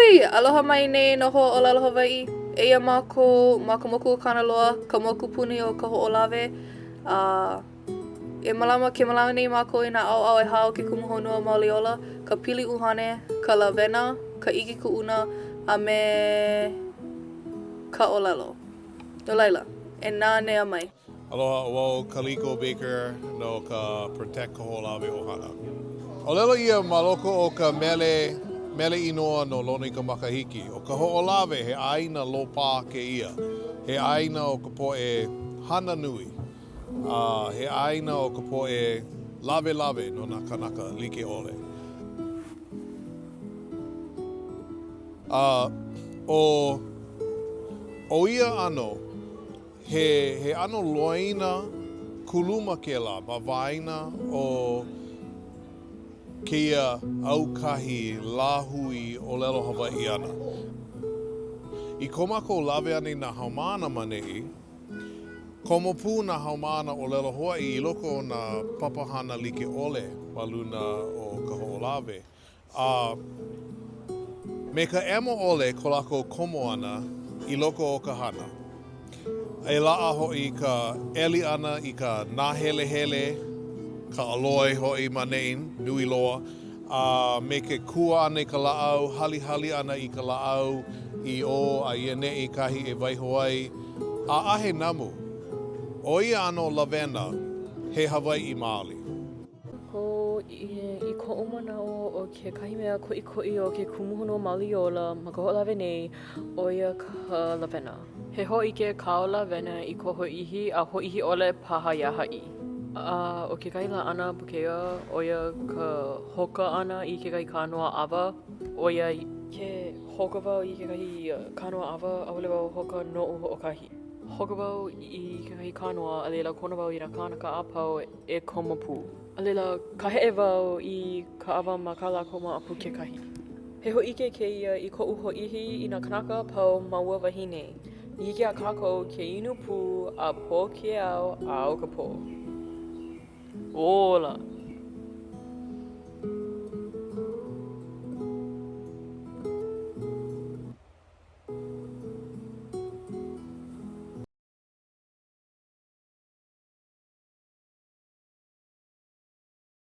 Hui! Aloha mai nei nā hoa ʻōlelo Hawaiʻi. Eia mākou ma ka moku o Kanaloa, ka mokupuni o Kahoʻolawe. A e mālama, ke mālama nei mākou i nā ʻaoʻao ʻehā o ke kumu honua mauli ola, ka pili ʻuhane, ka lawena, ka ʻike kuʻuna, a me ka ʻōlelo. No laila, e nanea mai. Aloha, ʻo wau Kaliko Baker no ka Protect Kahoʻolawe ʻOhana. ʻŌlelo ʻia ma loko o ka mele, mele inoa no Lonoikamakahiki, ʻo Kahoʻolawe he ʻāina lōpā kēia, he ʻāina o ka poʻe hana nui, a he ʻāina o ka poʻe lawelawe no nā kānaka like ʻole. A ʻo, ʻo ia ʻano, He, he ʻano loina kuluma kēlā ma waena o kēia aukahi lāhui ʻōlelo Hawaiʻi ʻana. I ko mākou lawe ʻana i nā haumāna ma neʻi, komo pū nā haumāna ʻōlelo Hawaiʻi i loko o nā papahana like ʻole ma luna o Kahoʻolawe. A me ka ʻemo ʻole ko lākou komo ʻana i loko o ka hana, e laʻa hoʻi ka ʻeli ʻana i ka nāhelehele, ka aloe hoʻi ma neʻi, nui loa, a me ke kua ʻana i ka lāʻau, halihali ʻana i ka lāʻau i ʻō a i ʻaneʻi kahi e waiho ai, ʻaʻahe namu. ʻO ia ʻano lawena, he Hawaiʻi maoli. Ko, i koʻu manaʻo ʻo kekahi mea koʻikoʻi o ke kumu honua mauli ola ma Kahoʻolawe nei, ʻo ia ka lawena. He hōʻike kāu lawena i kou hōʻihi a hōʻihi ʻole paha iā haʻi. A ʻo kekahi laʻana o kēia, ʻo ia ka hoka ʻana i kekahi kānoa ʻawa, ʻoiai, ke hoka wau i kekahi kānoa ʻawa, ʻaʻole wau hoka noʻu hoʻokahi. Hoka wau i kekahi kānoa, a laila kono wau i nā kānaka a pau e komo pū. A laila, kaheʻe wau i ka ʻawa ma kā lākou māʻapu kekahi. He hōʻike kēia i koʻu hōʻihi i nā kānaka a pau ma ua wahi nei. I hiki iā kākou ke inu pū a pō ke ao a ao ka pō. Ola!